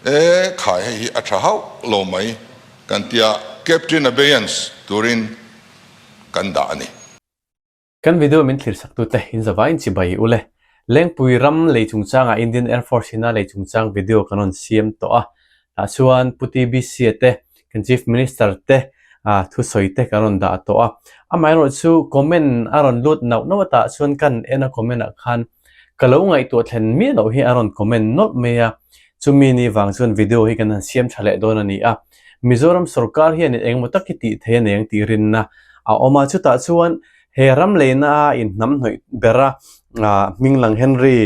E khai hei hi a tha hauh lo mai kan tia Captain Abeyance turin kan dah a ni. Kan video min thlir sak tute in zavaiin chibai u le. Lengpui ram lei chungchangah Indian Air Force ina lei chungchang video kan rawn siam tawh a. Tah chuan Pu TBC-a te, kan Chief Minister te thusawi te kan rawn dah tawh a. Amaherawhchu comment a rawn lut nauh nauh a tah chuan kan en a comment ah khan Ka lo ngaihtuah thlen miah loh hi a rawn comment nawlh mai a, chumi ni vang chuan video hi kan han siam tha leh dawn a ni a. Mizoram sorkar hian in engemaw tak hi tih thei a nei ang tih rinna a awm a, chutah chuan he ram leina a inhnamhnawih ber a Hminglang Henry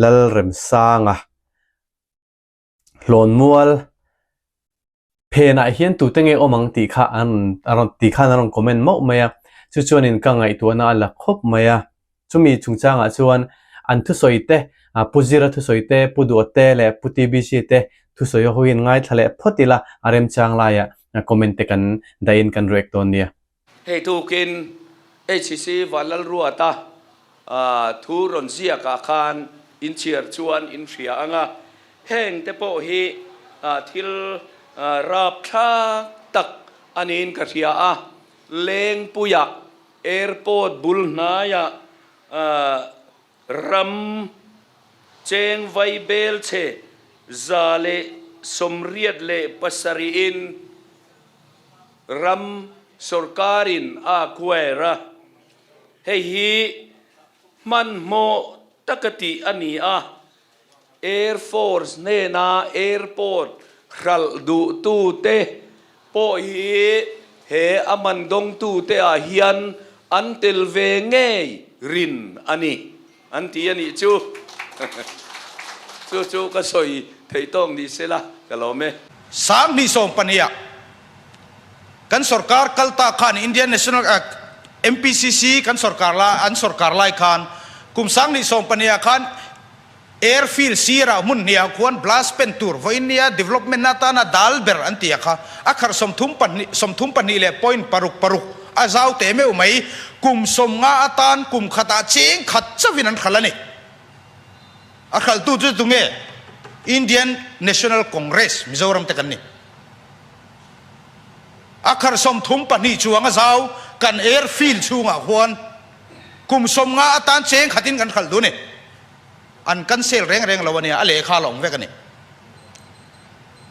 Lalremsanga Hlawnmual phenah hian tute nge awm ang tih kha an a rawn tih khan a rawn comment mauh mai a, chu chuanin ka ngaihtuahna a la khawp mai a, chumi chungchangah chuan an thusawi te Pu Zira thusawi te, Pu Duha te leh Pu TBC te thusawi ho hian ngaithla leh phawt ila a remchang laiah comment te kan dahin kan react dawn nia. Hei tukin HCC Vanlalruata thu rawn ziakah khan inchhiar chuan in hria ang a, heng te pawh hi thil rapthlak tak a niin ka hria a, Lengpuia Airport bul hnaiah ram cheng vai belchhe 187in Ram sorkarin a acquire a, hei hi hmanhmawh taka tih a ni a, Air Force hnena airport hralh duhtute pawh hi he a man dawngtute ah hian an tel ve ngei rin a ni an ti a nih chu. Chu chu ka sawi theih tawk ni sela ka lawm e. 2012 ah kan sorkar kal ta khan Indian National MPCC kan sorkar lai an sorkar lai khan kum 2012 ah khan Airfield sirah hmun hniah khuan blast pen tur vawiin nia development na atana dal ber an ti a kha a kharh 32 32 leh point paruk paruk a zau teh meuh mai kum 50 atan kum khatah cheng khat chauhin an hralh a ni. A hralhtu chu tunge? Indian National Congress Mizoram te kan ni. A kharh 32 chuang a zau kan airfield chhungah khuan kum 50 atan cheng khatin kan hralh duh a ni. An cancel reng reng lo a nia, a lehkha a la awm vek a ni.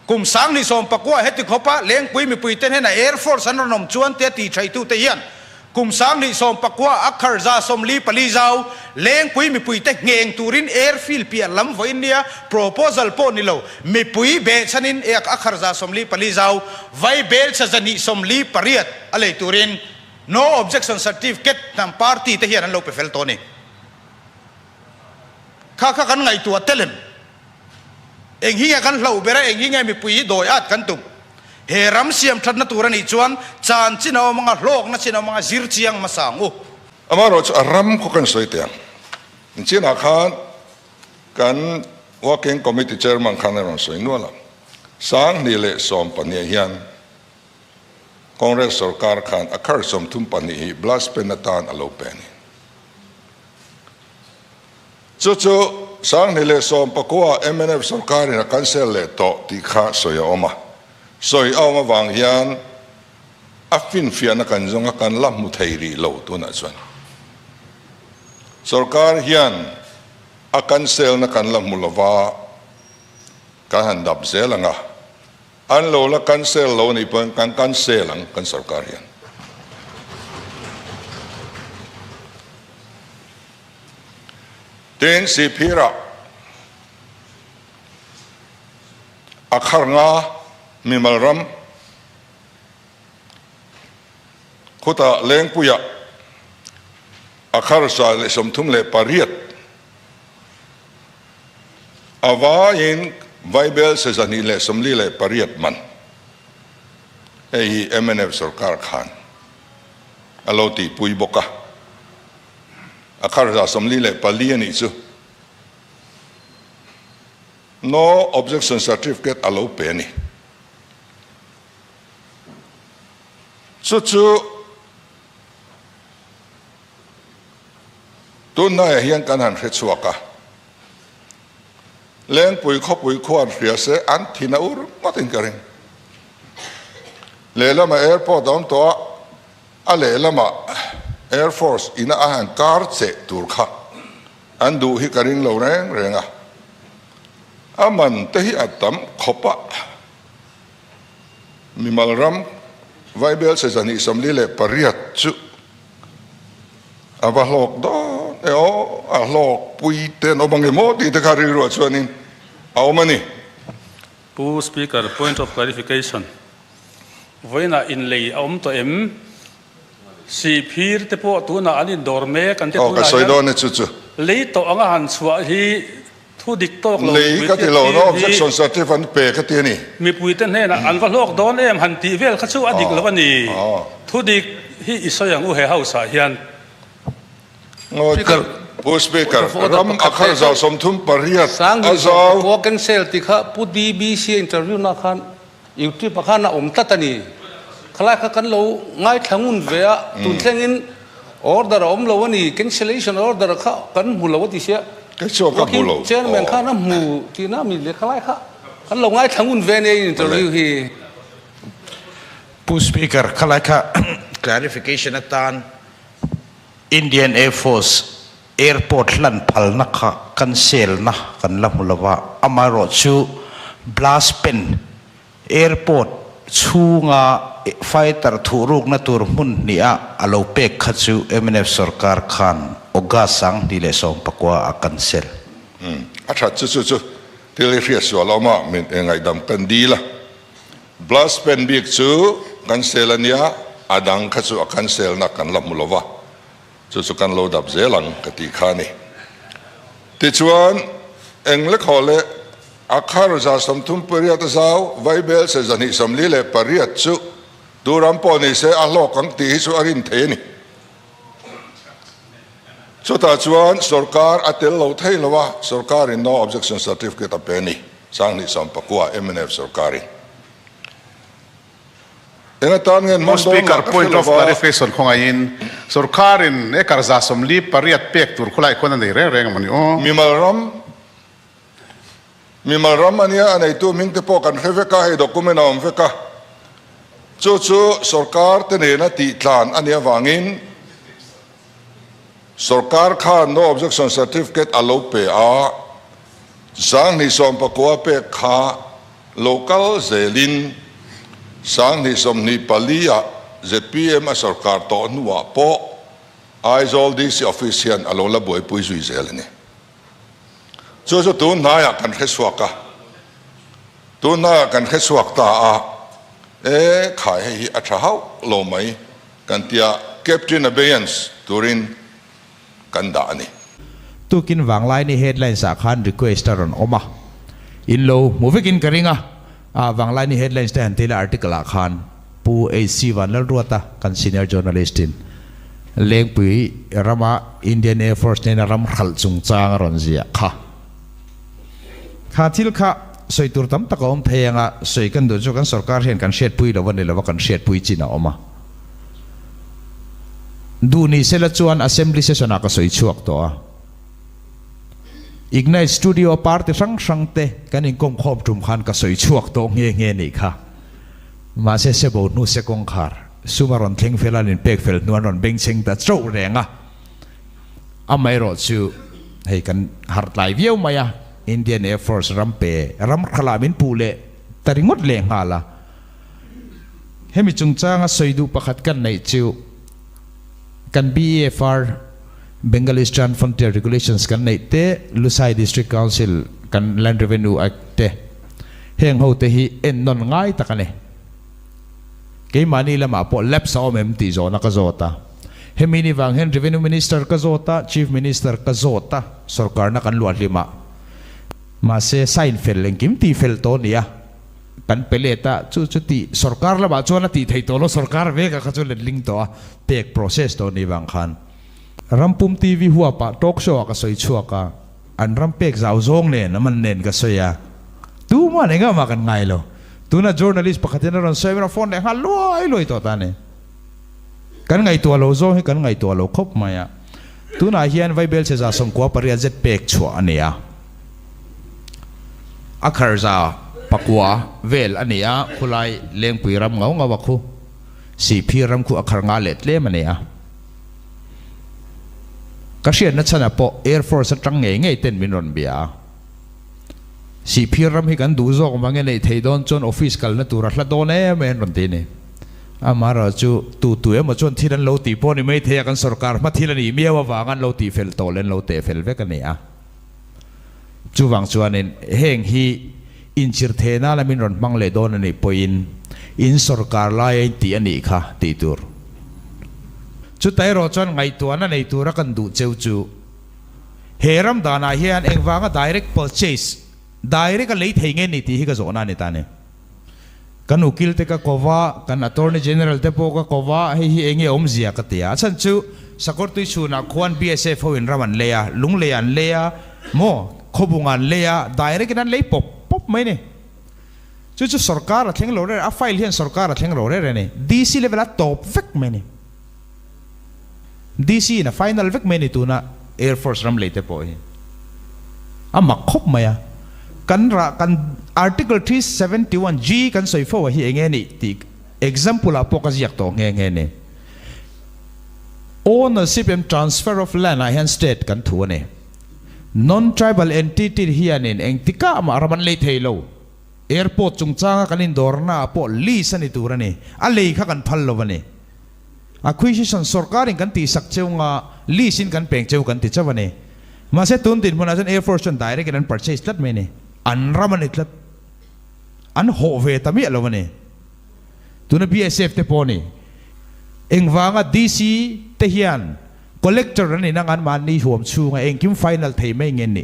Kum 2019 heti khawpa Lengpui mipuite hnena Air Force an rawn awm chuan tia ti thaitute hian kum 2019 a khar 44 zau Lengpui mipuite ngheng turin airfield piah lam vawiin nia proposal pawh ni lo mipui behchhanin a khar 44 zau vai belchha 148 a lei turin No Objection Certificate hnam party te hian an lo pe fel tawh a ni. Kha kha kan ngaihtuah tel em? Eng hi nge kan hlauh ber a, eng hi nge mipui hi dawi at kan tum? He ram siam thatna tur a nih chuan chan chin a awm anga, hlawkna chin a awm anga, zir chiang hmasa ang u. Amaherawh chu a ram khaw kan sawi teh ang. Chinah khan kan Working Committee Chairman khan a rawn sawi nual a, 2012 hian Congress sorkar khan a khar 32 hi blast pen atan a lo pe a ni. Chu chu 2019 mnf sorkarin a cancel leh tawh tih kha sawi a awm a. Sawi a awm avang hian a finfiahna kan zawng a, kan la hmu thei rih lo tunah chuan. Sorkar hian a cancel na kan la hmu lova, kan han dap zel ang a. An lo la cancel lo anih pawhin kan cancel ang kan sorkar hian. Tin, Sihphirah a khar nga mimal ram khutah Lengpuiah a khar 138 a vaiin Vaibel se 248 man. Hei hi mnf sorkar khan a lo tihpui bawk a. A khar 44 a nih chu. No objection certificate a lo pe a ni. Chu chu tunhnaiah hian kan han hre chhuak a. Lengpui khawpui khuan hria se an thin a ur ngawtin ka ring. Lehlamah airport a awm tawh a, a lehlamah Air Force ina a han kar cheh tur kha an duh hi ka ring lo reng reng a. A man te hi a tam khawp a, mimal ram Vaibel 248 chu a va hlawk dawn e aw, a hlawk pui te an awm ang em aw tih te kha rilruah chuanin a awm a ni. Pu Speaker, point of clarification, vawiinah inlei a awm tawh em? Sihphir te pawh tunah an indawr mek an ti tunah hian lei tawh anga han chhuah hi thu dik tawk lo mipui te thlir hi mipui te hnenah an va hlawk dawn em han tih vel kha chu a dik lo a ni. Thu dik hi i sawi ang u he house ah hian. Speaker, Pu Speaker, ram a khar zau 38 a zau. Khua cancel tih kha Pu DBC interview na khan Youtube ah khan a awm tlat a ni. Khalai kha kan lo ngaithla ngun ve a, tun thlengin order a awm lo a ni, cancellation order kha kan hmu lo a ti sia. Kei chuan ka hmu lo. Chairman khan a hmu tihna mi le khalai kha kan lo ngaithla ngun ve a nia interview hi. Pu Speaker, khalai kha clarification atan Indian Air Force Airport hlan phalna kha cancel-na kan la hmu lo va, amaherawhchu blast pen airport chhunga fighter thuhrukna tur hmun hniha a lo pek kha chu mnf sorkar khan August 2019 a cancel. Umm, a that chu chu chu thil hi hriat sual a awm a, min ngaihdam kan dil a. Blast pen bik chu cancel a nia, a dang kha chu a cancel-na kan la hmu lo va. Chu chu kan lo dap zel ang ka tih kha a ni. Tichuan, eng lekhaw leh a khar 38 a zau, Vaibel se 248 chu tu ram pawh ni se a hlawk ang tih hi chu a rin thei a ni. Chutah chuan sorkar a tel lo thei lo a, sorkarin no objection certificate a pe a ni, 2019 mnf sorkarin. Eng atan nge an Pu hman dawn Speaker, lah ka hre point lo of va. clarification khawngaihin sorkarin acre 48 pek tur khulai khuan a nei reng reng a maw ni aw? Mimal ram, Mimal ram a nia, a neitu hming te pawh kan hre vek a, hei document a awm vek a. Chu chu sorkar te nena tih tlan a nih avangin sorkar khan no objection certificate a lo pe a, 2019 pek kha Lo kal zelin 2024 ah zpm a sorkar tawh hnuah pawh Aizawl DC Office hian a lo la buaipui zui zel a ni. Chu chu tun hnaiah kan hre chhuak a, tun hnaiah kan hre chhuak ta a, e khai hei hi a tha hauh lo mai kan tia Captain Abeyance turin kan dah a ni. Tukin Vanglaini headlines ah khan request a rawn awm a, in lo hmu vekin ka ring a, ah Vanglaini headlines te han ti ila article ah khan Pu HC Vanlalruata kan senior journalist in Lengpui rama Indian Air Force nena ram hralh chungchang a rawn ziah kha. Kha thil kha sawi tur tam tak a awm thei anga sawi kan duh chu kan sorkar hian kan hriatpui lo a ni lo a, kan hriatpui chin a awm a. Duh ni sela chuan Assembly session ah ka sawi chhuak tawh a. Ignite Studio a party hrang hrang te kan inkawm khawm tum khan ka sawi chhuak tawh nghe nghe nih kha. Mahse sebo hnu se kawngkhar sum a rawn thleng fel a, an inpek fel hnu an rawn bengchheng ta chauh reng a. Amaherawh chu hei kan harh tlai viau mai a, Indian Air Force ram pe ram hralah min puh leh ta ringawt leh nghal a. Hemi chungchanga sawi duh pakhat kan neih chu kan BEFR, Bengal Eastern Frontier Regulations kan neih te, Lusai District Council kan Land Revenue Act te, heng ho te hi ennawn ngai tak a ni. Keimahni lamah pawh lapse a awm em tih zawhna ka zawt a. Hemi ni vang hian Revenue Minister ka zawt a, Chief Minister ka zawt a, sorkarna kan luah hlim a. Mahse sign fel engkim tih fel tawh a ni a. Kan pe let a, chu chu tih sorkar lamah chuan a tih theih tawh lo, sorkar vek a kha chu letling tawh a, pek process tawh ni vang khan. Rampum TV huapah talk show ah ka sawi chhuak a, an ram pek zau zawng nen a man nen ka sawi a, tuman engah mah kan ngai lo. Tuna journalist pakhatin a rawn sawi a, phone leh nghal luai luai tawh ta a ni. Kan ngaihtuah lo zawng hi kan ngaihtuah lo khawp mai a, tunah hian Vaibelchhe 98 zet pek chhuah a ni a. A kharza pakua vel a ni a, khulai Lengpui ram ngau ngau a khu. Sihphir ram khu a khar nga leh tlem a ni a. Ka hriatna chhanah pawh Air Force atang ngei ngei ten min rawn bia a. Sihphir ram hi kan duh zawk mange neih theih dawn chuan office kalna tur a hla dawn em em rawn ti a ni. Amaherawh chu tu tu emaw chuan thil an lo tih pawh ni mai thei a, kan sorkar hma thil a nih miau avang an lo tih fel tawh leh an lo teh fel vek a ni a. Chuvang chuanin heng hi inchir thei nana min rawn hmang leh dawn a nih pawhin in sorkar laia in tih a nih kha tih tur. Chuta erawh chuan ngaihtuahna nei tura kan duh cheu chu he ram danah hian engvanga direct purchase, direct a lei thei nge ni tih hi ka zawhna a ni ta a ni. Kan ukil te ka ko va, kan Attorney General te pawh ka ko va, hei hi enge awmzia ka ti a. A chhan chu Sakawrtui chhunah khuan BSF ho in ram an lei a, Lunglei an lei a, maw, Khawbung an lei a, direct in an lei pawp pawp mai ni. Chu chu sorkar a thleng lo rere, a file hian sorkar a thleng lo rere a ni. DC level a tawp vek mai ni. DC in a final vek mai ni tuna Air Force ram lei te pawh hi a mak khawp mai a. Kan rah kan Article 371 G kan sawi fo a hi enge nih tih example ah pawh ka ziak tawh nghe nghe ni. Ownership and transfer of land ah hian state kan thu a ni. Non-tribal entity hianin engtikah mah ram an lei thei lo. Airport chungchanga kan indawrna ah pawh lease a ni tur a ni. A lei kha kan phal lo a ni. Acquisition sorkarin kan tihsak cheu nga lease in kan peng cheu kan ti chauh a ni. Mahse tun dinhmunah chuan Air Force chuan direct in an purchase tlat mai a ni. An ram a ni tlat. An hawh ve ta miah lo a ni. Tuna BSF te pawh a ni. Engvanga DC te hian Collector an inang an mahni huam chhunga engkim final thei mai nge ni?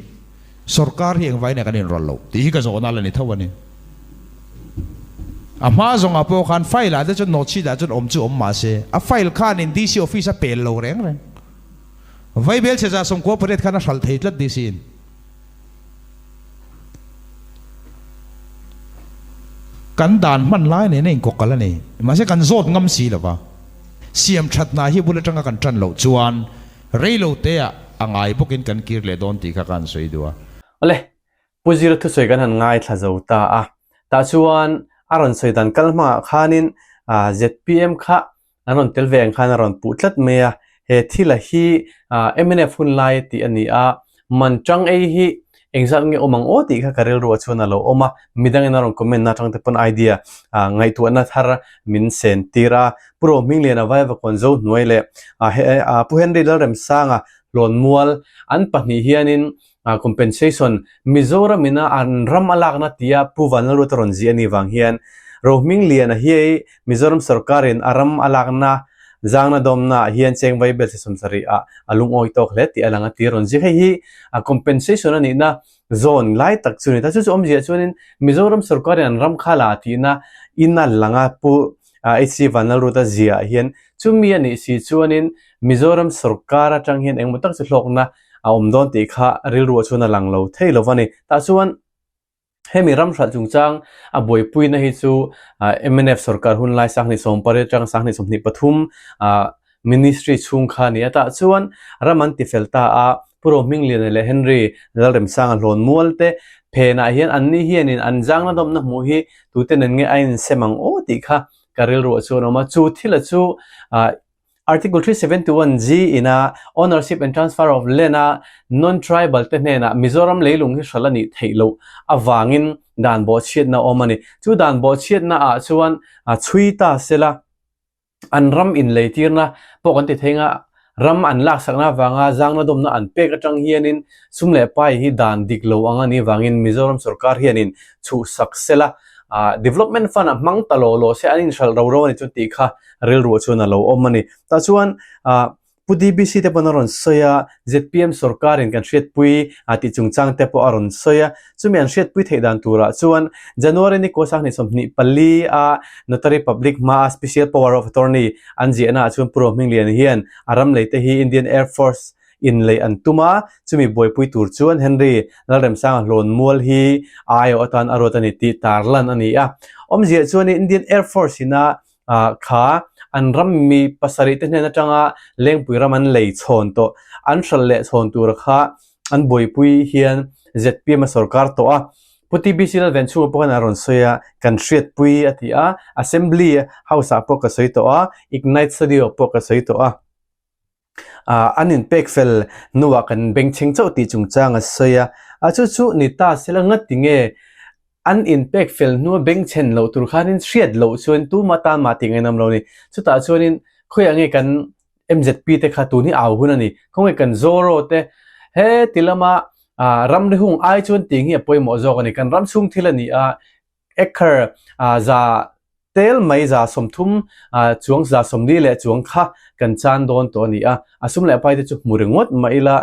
Sorkar hi engvai nen kan inrawlh loh tih hi ka zawhna la ni tho a ni. A hma zawngah pawh khan file ah te chuan note sheet ah chuan awm chu awm mah se a file khanin DC office a pel lo reng reng. Vaibel chheza 98 khan a hralh thei tlat DC in. Kan dan hman lai nen a inkawkal a ni. Mahse kan zawt ngam si lo va. Siam that hna hi bul atanga kan tan loh chuan rei lo te ah a ngai bawkin kan kir leh dawn tih kha ka han sawi duh a. Awle, Pu Zira thusawi kan han ngaithla zo ta a. Tah chuan a rawn sawi dan kal hmangah khanin zpm kha an rawn tel ve ang khan a rawn puh tlat mai a. He thila hi mnf hun lai tih a ni a, man tang ei hi engzat nge awm ang aw tih kha ka rilruah chuan a lo awm a, midangin a rawn comment na atang te pawn idea ngaihtuahna thar min sen tir a. Pu Rohmingliana Vaivakawn Zohnuai leh Pu Henry Lalremsanga Hlawnmual an pahnih hianin Compensation, Mizoram ina an ram a lakna tia Pu Vanlalruata rawn zih a nih vang hian Rohmingliana hi Mizoram sorkarin a ram a lakna zangna dawmna ah hian cheng vaibel thla 70 ah a lungawi tawk hle tih a lang a ti a rawn ziak. Hei hi compensation a nihna zawn lai tak chu a ni ta. Chu chu awmzia chuanin Mizoram sorkarin an ram kha la tihna in a lang a Pu HC Vanlalruata ziah ah hian chumi a nih si chuanin Mizoram sorkar atang hian engmaw tak chu hlawkna a awm dawn tih kha rilruah chuan a lang lo thei lo a ni. Tah chuan hemi ram hralh chungchang a buaipuina hi chu mnf sorkar hun lai sanghnih 18 atanga sanghnih 23 ministry chhung kha a ni a. Tah chuan ram an ti fel ta a, Pu Rohmingliana leh Henry Lalremsanga hlawn mual te phenah hian anni hianin an zangna dawmna hmuh hi tute nen nge a insem ang aw tih kha ka rilruah chuan a awm a. Chu thila chu Article 371G ina Ownership and Transfer of Land a non-tribal te hnenah Mizoram leilung hi hralh a nih theih loh avangin dan bawhchhiatna a awm a ni. Chu dan bawhchhiatna ah chuan chhui ta sela an ram inleitirna pawh kan ti thei nga ram an laksakna avanga zangna dawmna an pek atang hianin sum leh pai hi dan dik lo ang a nih avangin Mizoram sorkar hianin chhuhsak sela development fund a hmang ta law law se an inhralh ro ro a ni chu tih kha rilruah chuan a lo awm a ni. Tah chuan ah Pu DBC te pawn a rawn sawi a, zpm sorkarin kan hriatpui ah tih chungchang te pawh a rawn sawi a. Chumi an hriatpui theih dan turah chuan January ni kaw 2024 a Notary Public hmaa Special Power of Attorney an ziahna ah chuan Pu Rohminglian hian a ram lei te hi Indian Air Force in lei an tum a, chumi buaipui tur chuan Henry Lalremsanga hlawn mual hi a aiawh atan a ruat a ni tih tarlan a ni a. Awmzia chuan Indian Air Force ina ah kha an ram mi pasarih te hnen atanga Lengpui ram an lei chhawn tawh, an hralh leh chhawn tura kha an buaipui hian zpm a sorkar tawh a. Pu TBC Lalvenchhunga pawh khan a rawn sawi a, kan hriatpui a ti a, Assembly House ah pawh ka sawi tawh a, Ignite Studio pawh ka sawi tawh a. An inpek fel hnuah kan bengchheng chauh tih chungchang a sawi a, a chu chu ni ta sela ngati nge an inpek fel hnua bengchhen loh tur khanin hriat loh chuan tuma tan mah tih ngainawm lo ni. Chutah chuanin khawiah nge kan MZP te kha tun hi au hun a ni. Khawnge kan Zoro te he ti lama ramri hung ai chuan tih hi a pawimawh zawk a ni. Kan ram chhung thil a ni a, acre za tel mai 30 chuang 40 leh chuang kha kan chan dawn tawh a ni a. A sum leh pai te chu hmu ringawt mah ila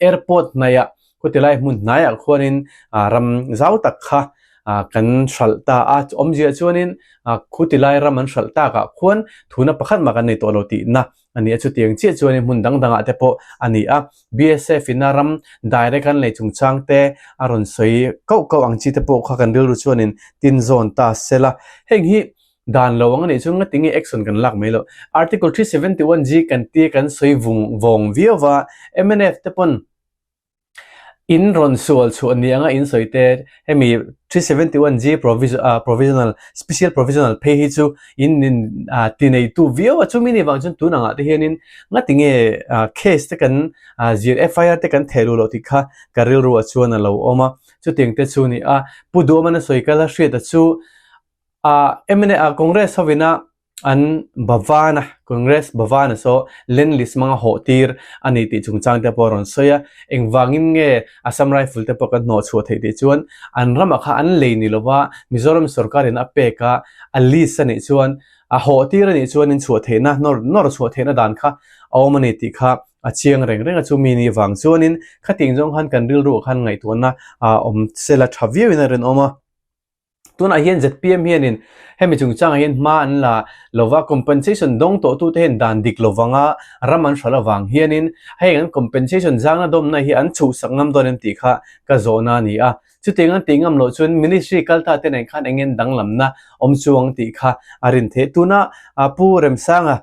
airport hnaiah khawtilai hmun hnaiah khuanin ram zau tak kha kan hralh ta a. Awmzia chuanin khutilai ram an hralh takah khuan thuna pakhat mah kan nei tawh lo tihna a ni a. Chutiang chiah chuanin hmun dang dangah te pawh a ni a. BSF ina ram direct an lei chungchang te a rawn sawi kauh kauh ang chi te pawh kha kan rilru chuanin tin zawn ta sela. Heng hi dan lo ang a nih chuan ngati nge action kan lak mai loh. Article 371 G kan tia kan sawi vung vawng viau va, mnf te pawn In rawn sual chhuah ni anga in sawi te, hemi 371G provisional, special provisional phei hi chu in in ti neitu viau a, chumi ni vang chuan tun angah te hianin ngati nge case te kan zir FIR te kan theh luh loh tih kha ka rilru ah chuan a lo awm a, chutiang te chu ni a, Pu Duhawmana sawi kal a hriat a chu mna Congress hovina an Bhavan-a, Congress Bhavan-a saw land list hmanga hawh tir a ni tih chungchang te pawh a rawn sawi a. Engvangin nge Assam Rifle te pawh kan hnawh chhuah theih tih chuan an ramah kha an lei ni lova Mizoram sorkarin a pek a, a list a nih chuan a hawh tir a nih chuan in chhuah theihna nawr nawr chhuah theihna dan kha a awm a ni tih kha a chiang reng reng a. Chumi ni vang chuanin khatiang zawng khan kan rilruah khan ngaihtuahna a awm sela tha viauin a rinawm a. Tunah hian zpm hianin hemi chungchangah hian hma an la lova, compensation dawng tawhtute hian dan dik lovanga ram an hralh avang hianin heng an compensation zangna dawmna hi an chhuhsak ngam dawn em tih kha ka zawhna a ni a. Chutiang an tih ngam loh chuan ministry kal ta te nen khan eng nge danglamna awm chuang tih kha a rin theih. Tuna Pu Remsanga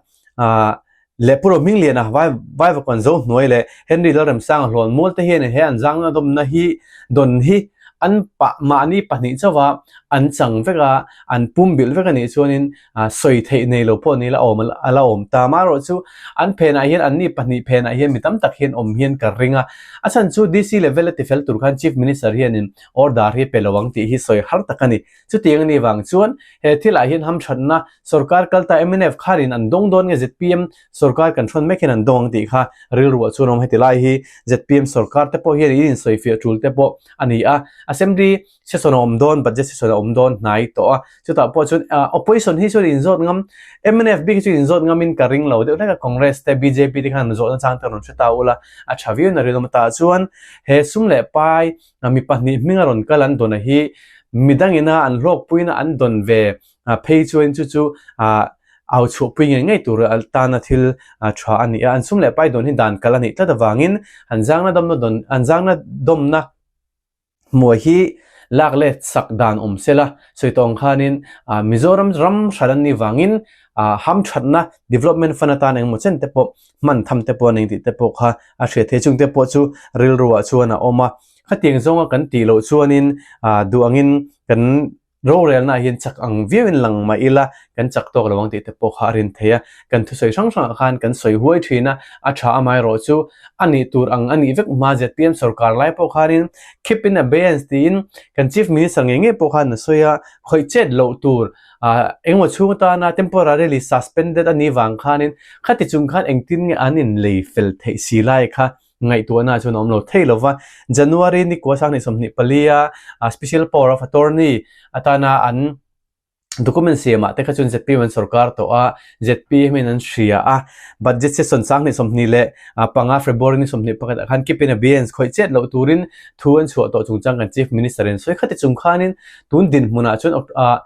Leh Pu Rohmingliana vai Vaivakawn zo hnuai leh Henry Lalremsanga hlawn mual te hian he an zangna dawmna hi dawn hi an pah mahni pahnih chauha an chang vek a, an pum bilh vek a nih chuanin sawi theih nei lo pawh ni la awm a la awm ta. Amaherawh chu an phenah hian anni pahnih phenah hian mi tam tak hian awm hian ka ring a. A chhan chu DC level a tifel tur khan Chief Minister hianin order hi pe lo ang tih hi sawi har tak a ni. Chutiang a nih vang chuan he thilah hian hamthatna sorkar kal ta mnf kharin an dawng dawn nge zpm sorkar kan hrawn mek hian an dawng ang tih kha rilru ah chuan awm heti lai hi zpm sorkar te pawh hian in insawifiah tul te pawh a ni a. Assembly session a awm dawn, budget session a awm dawn hnai tawh a, chutah pawh chuan opposition hi chuan inzawt ngam mnf bik hi chu inzawt ngamin ka ring lo deuh hlek a, Congress te bjp te khan zawhna chang te rawn hre ta ula a tha viau in a rinawm ta chuan he sum leh pai Mi pahnih hminga rawn kal an dawn a hi midangina an hlawkpuina an dawn ve phei chuan chu chu au chhuahpui ngei ngei tur tana thil tha a ni a. An sum leh pai dawn hi dan kal a nih tlat avangin an zangna dawmna dawn an zangna dawmna hmuai hi lak let sak dan awm sela sawi tawh ang khanin Mizoram ram hran an nih vangin hamthatna development fund atan engemaw chen te pawh hman tham te pawh a nei tih te pawh kha a hriat theih. Chung te pawh chu rilru ah chuan a awm a. Khatiang zawnga kan tih loh chuanin ah duh angin kan rorelna ah hian chak ang viauin lang mah ila kan chak tawk lo ang tih te pawh kha a rin theih a. Kan thusawi hrang hrangah khan kan sawi huai thin a, a tha amaherawh chu a nih tur ang a nih vek hma zpm sorkar lai pawh khanin keep in abeyance tiin kan Chief Minister ngei ngei pawh khan a sawi a, khawih chet loh tur Ah, engmaw chhung atana temporarily suspended a nih vang khanin khati chung khan engtin nge an inlei fel theih si lai kha ngaihtuahna chuan a awm lo thei lo va. January ni kua sang hnih 24 a special power of attorney atana an document siamah te kha chuan zpm an sorkar tawh a, zpm in an hria a, budget session sang hnih 25 February ni 21 ah khan keep in abeyance khawih chet loh turin thu an chhuah tawh chungchang kan Chief Minister in sawi khati chung khanin tun dinhmunah chuan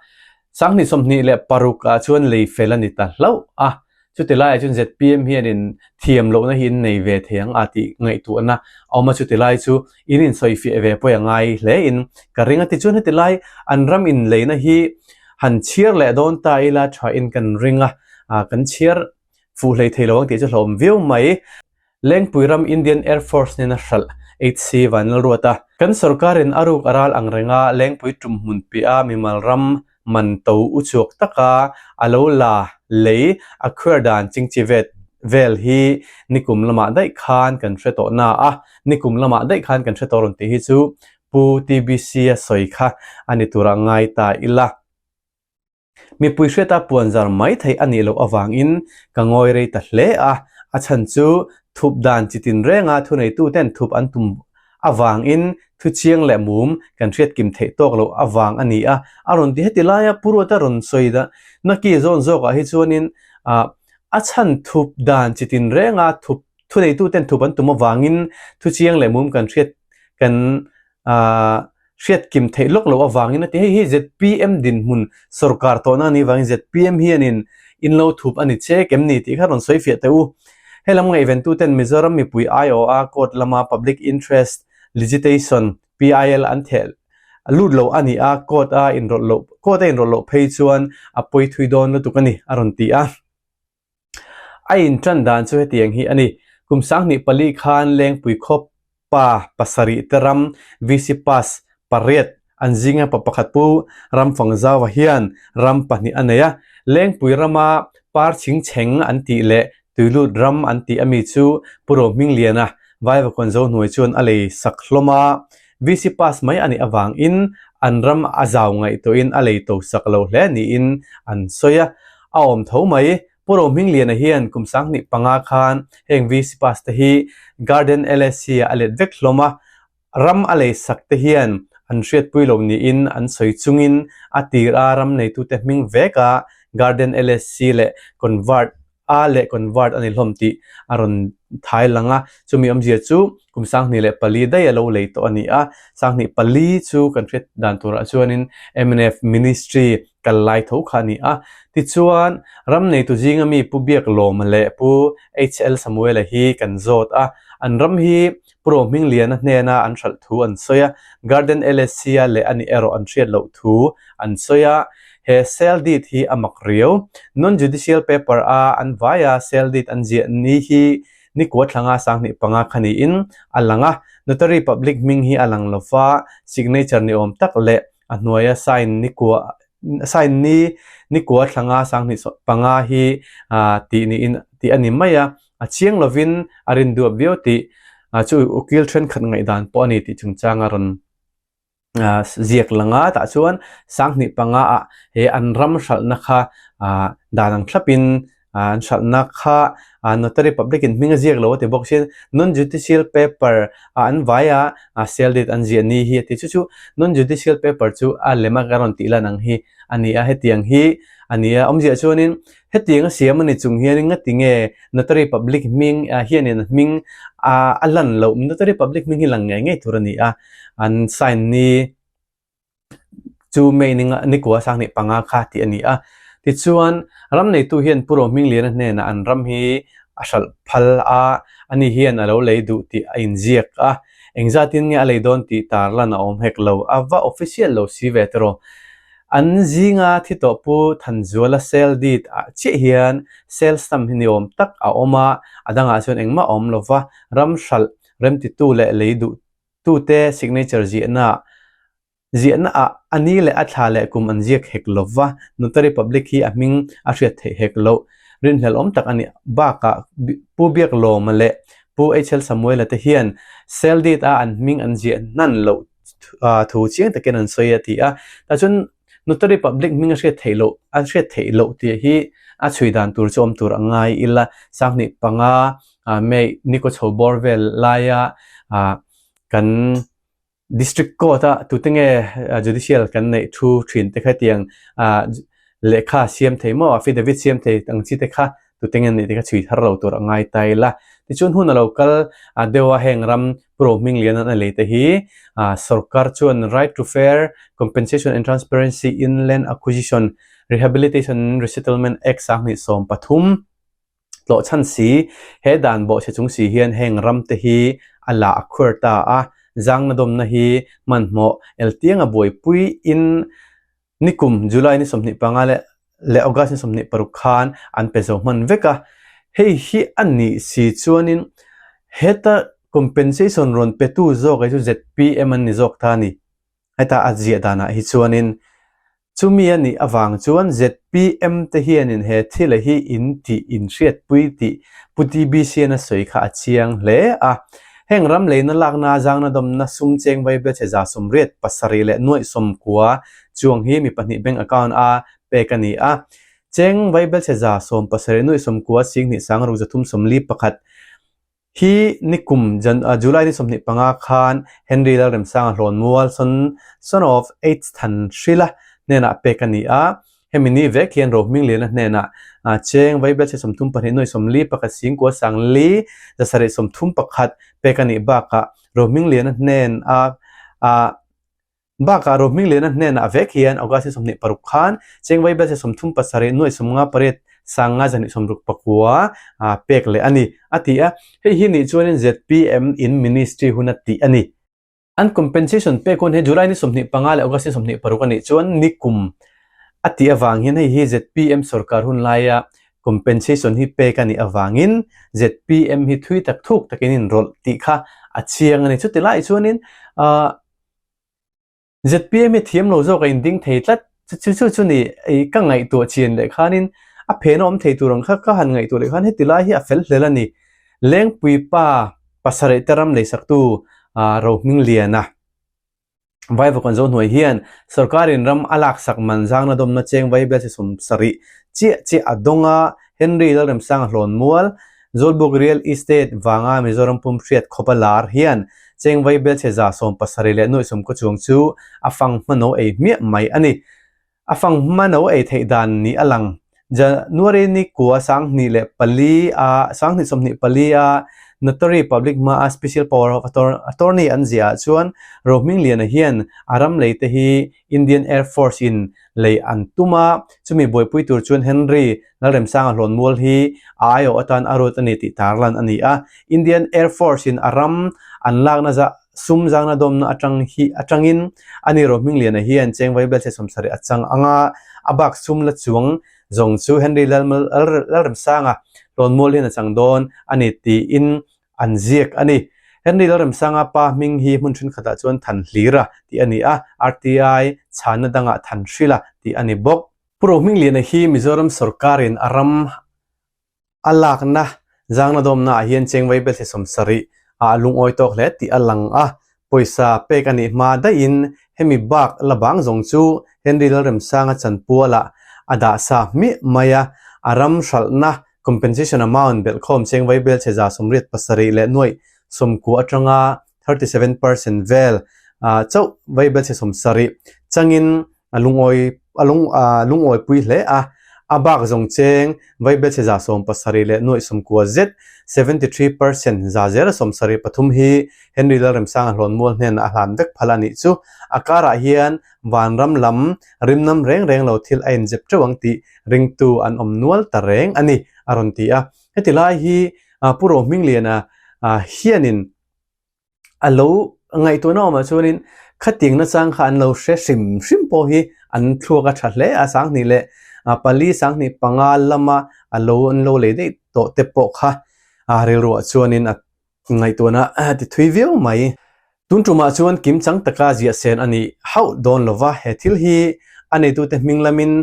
Sanghnih 26 ah chuan lei fel a ni ta hlauh a, chuti laiah chuan zpm hianin thiam lohna hi in nei ve thei ang a tih ngaihtuahna a awm a, chuti lai chu in insawifiah ve pawh a ngai hle in ka ring a, tichuan heti lai an ram inleina hi han chhiar leh dawn ta ila tha in kan ring a, kan chhiar fuh hlei thei lo ang tih chu hlauhawm viau mai. Lengpui ram Indian Air Force nena hralh. HC Vanlalruata. Kan sorkarin a ruk a ral ang renga Lengpui tum hmun piah mimal ram man to uchuak taka a lo la lei a khuar dan chingchi vet vel hi nikum lamah daih khan kan hre tawh na a, nikum lamah daih khan kan hre tawh rawn tih hi chu Pu TBC-a sawi kha a ni tura ngai ta ila. Mipui hriata puan zar mai theih a nih loh avangin ka ngawi rei ta hle a, a chhan chu thup dan chi tin renga thuneituten thup an tum avangin thu chiang leh mum kan hriat kim theih tawk loh avang a ni a, a rawn ti heti laia Pu Ruata rawn sawi na ki zawn zawkah hi chuanin a chhan thup dan chi tin renga thup thuneituten thup an tum avangin thu chiang leh mum kan hriat kan hriat kim theih lawk loh avangin a ti. Hei hi zpm dinhmun sorkar tawhna a nih avangin zpm hianin in lo thup a ni chek em ni tih kha rawn sawi fiah teh u. He lam ngaihventuten Mizoram mipui aiawha court lama Public Interest Ligitation, PIL, an theh lut lo a ni a, court a inrawlh loh court a inrawlh loh phei chuan a pawi thui dawn lutuk a ni, a rawn ti a. A intan dan chu hetiang hi a ni. Kum 2004 khan Lengpui khaw pa pasarih te ram VC Pass pariat an zinga pa pakhat Pu Ramfangzaua hian ram pahnih a nei a. Lengpui rama par chingcheng an tih leh Tuilut ram an tih ami chu Pu Rohmingliana Vaivakawn Zohnuai chuan a lei sak hlawm a. VC Pass mai a nih avangin an ram a zau ngaihtuahin a lei to sak lo hle niin an sawi a. A awm tho mai. Pu Rohmingliana hian kum 2005 khan heng VC Pass te hi Garden LSC ah a let vek hlawm a, ram a lei sak te hian an hriatpui lo niin an sawi chungin a tir a ram neitute hming vek a Garden LSC leh Convert a leh convert a ni hlawm tih a rawn thai lang a, chumi awmzia chu kum 2004 daih a lo lei tawh a ni a, 2004 chu kan hriat dan turah chuanin mnf ministry kal lai tho kha a ni a, tichuan ram neitu zinga mi Pu Biaklawma leh Pu HL Samuela hi kan zawt a, an ram hi Pu Rohmingliana hnena an hralh thu an sawi a, Garden LSC-a leh a nih erawh an hriat loh thu an sawi a, he sale deed hi a mak riau. Non-judicial paper-a an vaia sale deed an ziah ni hi nikua thlanga 2005 kha niin a lang a, notary public hming hi a lang lo va, signature ni awm tak leh a hnuaia sign nikua sign ni nikua thlanga 2005 hi tih niin tih a ni mai a. A chiang lovin a rin duap viau tih chu ukil thenkhat ngaihdan pawh a ni tih chungchanga rawn ziak lang a, tah chuan 2005 ah he an ram hralhna kha dan ang thlapin an hralhna kha notary public in hming a ziak lo a ti bawk sin non judicial paper ah an vai a sale deed an ziah ni hi a ti chu chu non judicial paper chu a lem a ka rawn tih lan ang hi a ni a hetiang hi a ni a awmzia chuanin Hetiang a siam a ni chung hianin ngati nge Notary Public hming hianin a hming a lan loh? Notary Public hming hi lang ngei ngei tur a ni a, an sign ni chu May ni nikua 2005 kha tih a ni a. Tichuan, ram neitu hian Pu Rohmingliana hnenah an ram hi a hralh phal a, ani hian a lo lei duh tih a inziak a. Engzatin nge a lei dawn tih tarlan a awm hek lo, a va official lo si ve tiraw. An zinga thi tawh Pu Thanzuala sale deed ah chiah hian sale stamp hi ni awm tak a awm a, a dangah chuan engmah a awm lo va, ram hralh remtitu leh lei duhtute signature ziahna ziahna ah a ni leh a thla leh kum an ziak hek lo va, notary public hi a hming a hriat theih hek loh. Rinhlelh awm tak a nih bakah Pu Biaklawma leh Pu HL Samuela te hian sale deed a an hming an ziah hnan loh thu chiang takin an sawi a ti a, tah chuan notary public hming a hriat theih loh a hriat theih loh tih hi a chhui dan tur chu awm tur a ngai ila 2005 May ni kaw chho bawr vel laia kan district court a tute nge judicial kan neih thu thin te kha tiang lehkha siam thei maw affidavit siam thei ang chi te kha tute nge nih te kha chhui thar lo tur a ngai ta ila. Tichuan hun a lo kal deuh a heng ram Pu Rohminglian an a lei te hi sorkar chuan Right to Fair Compensation and Transparency in Land Acquisition, Rehabilitation and Resettlement Act 2013 tlawh chhan si he dan bawhchhe chung si hian heng ram te hi a la a khuar ta a, zangna dawmna hi hmanhmawh eltianga buaipui in Nikum July ni 25 leh leh August ni 26 khan an pe zo hman vek a, hei hi a nih si chuanin heta. Compensation rawn petu zawk hi chu zpm an ni zawk ta a ni. Heta a ziah danah hi chuanin chumi a nih avang chuan zpm te hianin he thila hi in tih in hriatpui tih Pu TBCN a sawi kha a chiang hle a. Heng ram leina lakna zangna dawmna sum cheng vaibel chhe 87 leh nuaih 90 chuang hi mi pahnih bank account a pek a ni a. Cheng vaibel chhe 17 nuaih 90 singhnih sangruk 341 Hi nikum July ni 25 khan Henry Lalremsanga Hlawnmual son son of H Thanhrila hnenah pek a ni a. Hemi ni vek hian Rohmingliana hnenah cheng Vaibelchhe 32 nuai 41 singkua sangli zasarih 31 pek a nih bakah Rohmingliana hnen a Bakah Rohmingliana hnenah vek hian August ni 26 khan Chengvai Belchhe 37 nuai 58 sanga zahnih 69 pek leh a ni, a ti a. Hei hi nih chuanin zpm in ministry hun a tih a ni. An compensation pek hun hi July ni 25 leh August ni 26 a nih chuan nikum a tih avang hian hei hi zpm sorkar hun laia compensation hi pek a nih avangin zpm hi thui tak thuk takin inrawlh tih kha a chiang a ni. Chuti lai chuanin Zpm hi thiam lo zawk a inding thei tlat. Chu chu chu ni i ka ngaihtuah chian leh khanin a phen a awm thei tur ang kha ka han ngaihtuah leh khan heti lai hi a fel hlel a ni. Lengpui pa pasarih te ram leisaktu Rohmingliana Vaivakawn Zohnuai hian sorkarin ram a laksak man zangna dawmna cheng Vaibel chi 70 chiah chiah a dawng a, Henry Lalremsanga Hlawnmual Zawlbuk Real Estate vanga Mizoram pum hriat khawp a lar hian Chengvai belchhe 70 leh nuaih 10 chuang chu a fang hmano ei hmiah mai a ni. A fang hmano ei theih dan ni a lang. January ni kua 2004 a 2024 a Notary Public hmaa Special Power of Attorney an ziah ah chuan Rohmingliana hian a ram lei te hi Indian Air Force in lei an tum a, chumi buaipui tur chuan Henry Lalremsanga Hlawnmual hi a aiawh atan a ruat a ni tih tarlan a ni a. Indian Air Force in a ram an lakna zah sum zangna dawmna atang hi atangin a ni Rohmingliana hian cheng vaibelchhe 70 a chang ang a, a bak sum la chuang zawng chu Henry Lalremsanga Hlawnmual hian a chang dawn a ni tiin an ziak a ni. Henry Lalremsanga pa hming hi hmun thenkhatah chuan Thanhlira tih a ni a, RTI chhanna dangah Thanhrila tih a ni bawk. Pu Rohmingliana hi Mizoram sorkarin a ram a lakna zangna dawmnaah hian Chengvai Belthli 70 ah a lungawi tawk hle tih a lang a, pawisa pek a nih hma daihin hemi bak la bang zawng chu Henry Lalremsanga chanpualah a dah sa hmiah mai a, a ram hralhna Compensation amount belhkhawm cheng vaibel chhe 87 leh nuaih 90 atanga 37% vel chauh vaibel chhe 70 changin a lungawi a lung a lungawipui hle a. A bak zawng cheng vaibel chhe 70 leh nuaih 90 zet 73% za zela 73 hi Henry Lalremsanga Hlawnmual hnenah a hlan vek phal a nih chu. A karah hian vanram lam rimnam reng reng lo thil a inzep teuh ang tih ringtu an awm nual ta reng a ni, a rawn ti a. Heti lai hi Pu Rohmingliana hianin a lo ngaihtuahna awmah chuanin khatiang nachang kha an lo hre hrim hrim pawh hi an thluak a tha hle a, 2004, 2005 lama a lo an lo lei daih tawh te pawh kha rilruah chuanin a Ngaihtuahna a ti thui viau mai. Tun tumah chuan kim chang taka ziah sen a nih hauh dawn lo va, he thil hi a neitute hming lamin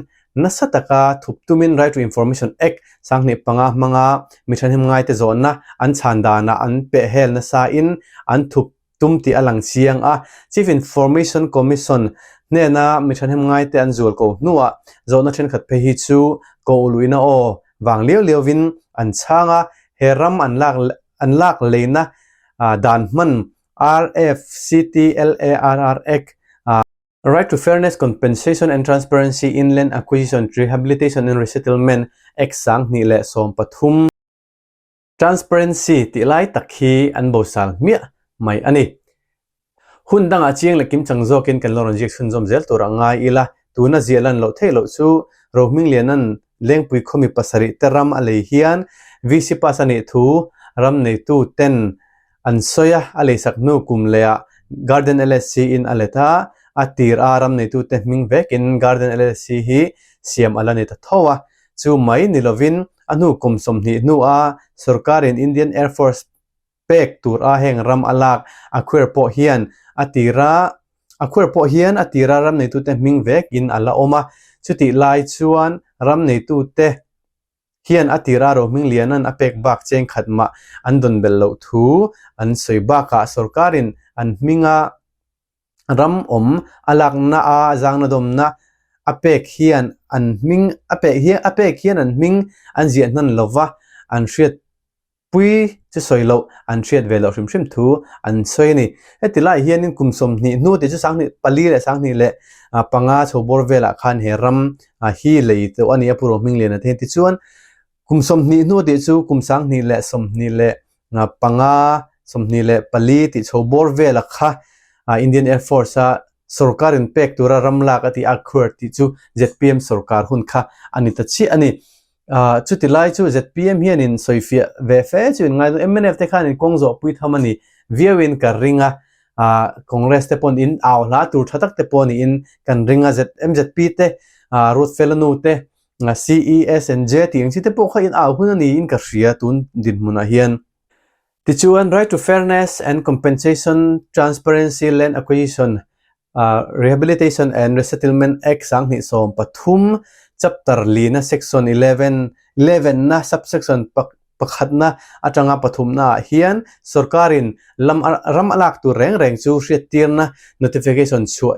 nasa taka thup tumin Right to Information Act 2005 hmanga mi thahnem ngaite zawhna an chhan danah an pehhel nasain an thup tum tih a lang chiang a. Chief Information Commission hnena mi thahnem ngaite an zual ko hnuah zawhna thenkhat phei hi chu ko luihna aw vang liau liauvin an chhang a, he ram an lak an lak leina dan hman RFCTLARR Act, Right to Fairness, Compensation and Transparency in Land Acquisition, Rehabilitation and Resettlement Act 2013. Transparency tih lai tak hi an bosal hmiah mai a ni. Hun dangah chiang leh kim chang zawkin kan lo rawn ziak chhunzawm zel tur a ngai ila, tuna ziah lan loh theih loh chu Rohmingliana'n Lengpui khawmi pasarih te ram a lei hian VC pass a nih thu ram neitu ten an sawi a, a leisak hnu kum lehah Garden LSC in a let a, a tir a ram neitu te hming vekin Garden LSC hi siam a la ni ta tho a, chu mai ni lovin a hnu kum 20 hnua sorkarin Indian Air Force. pek tur a heng ram a lak a khuer pawh hian a tira a khuer pawh hian a tira ram neitute hming vekin a la awm a, chutih lai chuan ram neitute hian a tira rohming lianan a pek bak cheng khat mah an dawn belh loh thu an sawi bakah sorkarin an hminga ram awm a lakna a zangna dawmna a pek hian an hming a pek hian a pek hian an hming an ziah hnan lova an hriat pui chu sawi loh an hriat ve loh hrim hrim thu an sawi a ni. Heti lai hianin kum 20 hnu tih chu 2004 leh 2005 chho bawr velah khan he ram hi lei tawh a ni a Pu Rohmingliana te hian tichuan kum 20 hnu tih chu kum 2025, 24 tih chho bawr vela kha Indian Air Force a sorkarin pek tura ram lak a tih a khuar tih chu zpm sorkar hun kha a ni ta chiah a ni. Chuti lai chu zpm hianin sawifiah ve fe chu in ngai dawn mnf te khanin kawng zawh pui tham a ni viauin ka ring a, Congress te pawn in au hla tur tha tak te pawh niin kan ring a, mzp te Ruth Felanu te CESNJ tih ang chi te pawh kha in au hun a niin ka hria tun dinhmunah hian. Tichuan Right to Fairness and Compensation Transparency Land Acquisition Rehabilitation and Resettlement Act 2013 Chapter lina Section 11 11 na Subsection pakhatna atanga pathumna ah hian sorkarin lam ram a lak tur reng reng chu hriattirna notification chhuah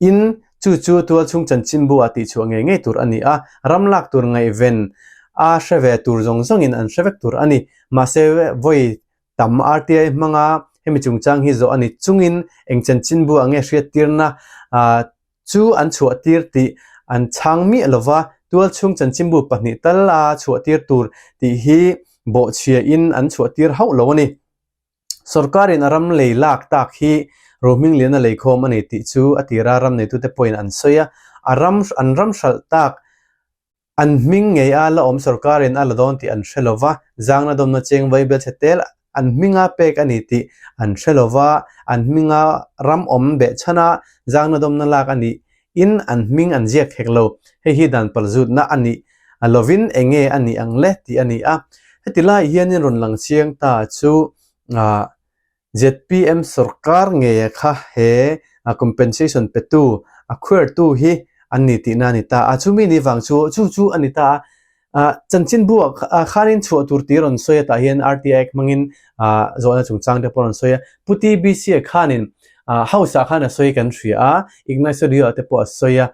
in chu chu tualchhung chanchinbu ah tihchhuah ngei ngei tur a ni a, ram lak tur ngaihven a hre ve tur zawng zawngin an hre vek tur a ni. Mahse, vawi tam RTI hmanga hemi chungchang hi zawh a ni chungin eng chanchinbu ah nge hriattirna chu an chhuahtir tih an chhang miah lova, tualchhung chanchinbu pahnih tal a chhuahtir tur tih hi bawhchhiain an chhuahtir hauh lo a ni. Sorkarin a ram lei lak tak hi Rohmingliana leikhawm a ni tih chu a tira ram neitute pawhin an sawi a, a ram an ram hralh tak an hming ngei a la awm sorkarin a la dawn tih an hre lova, zangna dawmna cheng vaibelchhe tel an hminga pek a ni tih an hre lova, an hminga ram awm behchhana zangna dawmna lak a nih in an hming an ziak hek lo, hei hi dan palzutna a nih lovin eng nge a nih ang le tih a ni a. Heti lai hianin rawn lang chiang ta chu zpm sorkar ngeia kha he compensation petu a khuartu hi an ni tihna a ni ta a, chumi ni vang chu chu chu a ni ta a. Chanchinbu ah khanin chhuah tur tih rawn sawi a tah hian RTI hmangin zawhna chungchang te pawh rawn sawi a. Pu TBC a khanin House ah khan a sawi kan hria a, Ignite Studio ah te pawh a sawi a.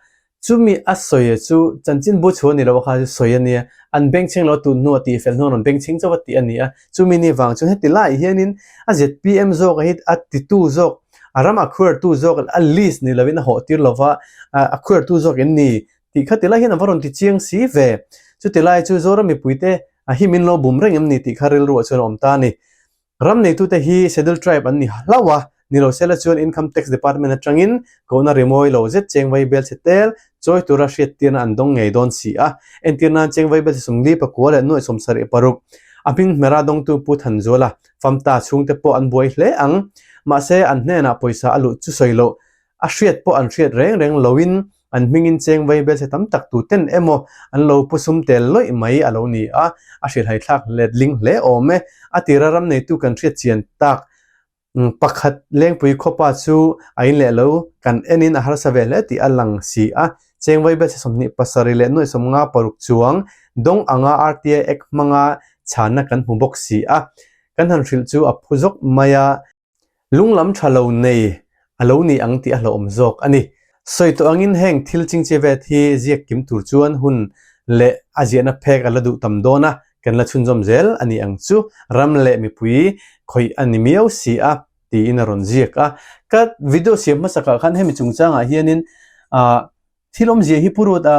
Chumi a sawi chu chanchinbu chhuah ni lo kha chu sawi a nia. An bengchheng lo tun hnu a tih fel hnu a rawn bengchheng chauh a tih a ni a. Chumi ni vang chuan heti laiah hianin a zpm zawk a hi a titu zawk, a ram a khuartu zawk a list ni lovin a hawh tir lova, a khuartu zawk in ni Tih kha tilai hian a va rawn ti chiang si ve. Chuti lai chu Zoram mipuite a hi min lo bum reng em ni tih kha rilruah chuan a awm ta a ni. Ram neitute hi Scheduled Tribe an ni hlauh a, ni lo sela chuan Income Tax Department atangin kohna rimawi lo zet cheng vai bel chhe tel chawi tura hriattirna an dawng ngei dawn si a. Entir nan cheng vai bel chhe 40 pakua leh nuaih 76 a hming hmera dawngtu Pu Thanzuala famta chhungte pawh an buai hle ang. Mahse an hnenah pawisa a luh chu sawi loh A hriat pawh an hriat reng reng loin an hmingin cheng vai belchhe tam tak tuten emaw an lo pu sum tel lawih mai a lo ni a, a hrilhhaithlak letling hle awm e. A tira ram neitu kan hriat chian tak pakhat Lengpui khawpa chu a in leh lo kan enin a harsa ve hle tih a lang si a, cheng vai belchhe 27 leh nuaih 56 chuang dawng anga RTI Act hmanga chhanna kan hmu bawk si a, kan han hrilh chu a phu zawk mai a. Lunglam tha lo nei a lo ni ang tih a hlauhawm zawk a ni. Sawi tawh angin heng thil chingchi vet hi ziak kim tur chuan hun leh a ziahna phek a la duh tam dawn a, kan la chhunzawm zel a ni ang chu ram leh mipui khawih a ni miau si a tiin a rawn ziak a. Ka video siam hmasakah khan hemi chungchangah hianin ah thil awmzia hi pu Ruat a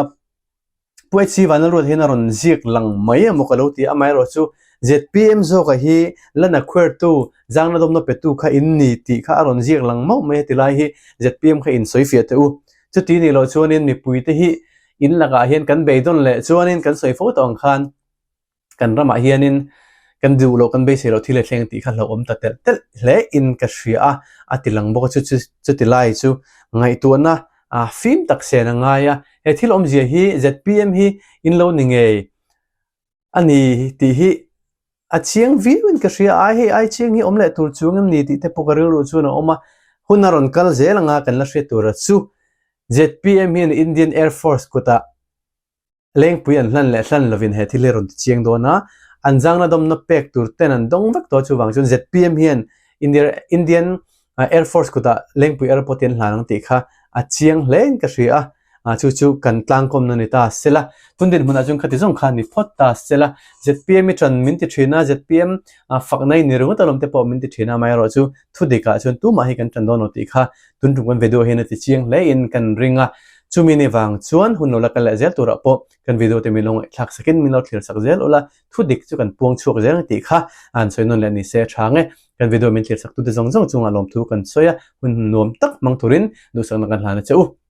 Pu HC Vanlalruat hian a rawn ziak lang mai emaw ka lo ti a, amaherawh chu zpm zawka hi lana khuartu, zangna dawmna petu kha in ni tih kha a rawn ziak lang mauh mai a ti lai hi zpm kha in sawi fiah teh u. Chuti nih loh chuanin mipuite hi in lakah hian kan beidawn leh chuanin kan sawi fo tawh ang khan kan ramah hianin kan duh loh kan beisei loh thil a thleng tih kha hlauhawm ta telh telh hle in ka hria a, a ti lang bawk a chu chu chuti lai chu ngaihtuahna ah fim tak sen a ngai a, he thil awmzia hi zpm hi in lo ni ngei a ni tih hi. A chiang viauin ka hria a, hei ai chiang hi awm leh tur chuang em ni tih te pawh ka rilru chuan a awm a, hun a rawn kal zel anga kan la hriat tura chu zpm hian Indian Air Force kutah lengpui an hlan leh hlan lovin he thil hi a rawn ti chiang dawn a, an zangna dawmna pek tur ten an dawng vek tawh a chuvang chuan zpm hian Indian Air Force kutah Lengpui Airport hi an hlan ang tih kha a chiang hle in ka hria a, chu chu kan tlangkawmna ni ta se la. Tun dinhmunah chuan khati zawng kha ni phawt ta se la. Zpm i ṭan min ti ṭhin a, zpm fakna i ni ringawt alawm te pawh min ti ṭhin a, amaherawh chu thu dikah chuan tumah hi kan ṭan dawn lo tih kha tun ṭum kan video hian a ti chiang hle in kan ring a. Chumi ni vang chuan hun lo la kal leh zel turah pawh kan video te min lo ngaihthlak sakin min lo thlir sak zel ula, thu dik chu kan puang chhuak zel ang tih kha an sawi nawn leh ni se a ṭha ang e. Kan video min thlir sak tute zawng zawng chungah lawmthu kan sawi a, hun nuam tak hmang turin duhsakna kan hlan a che u.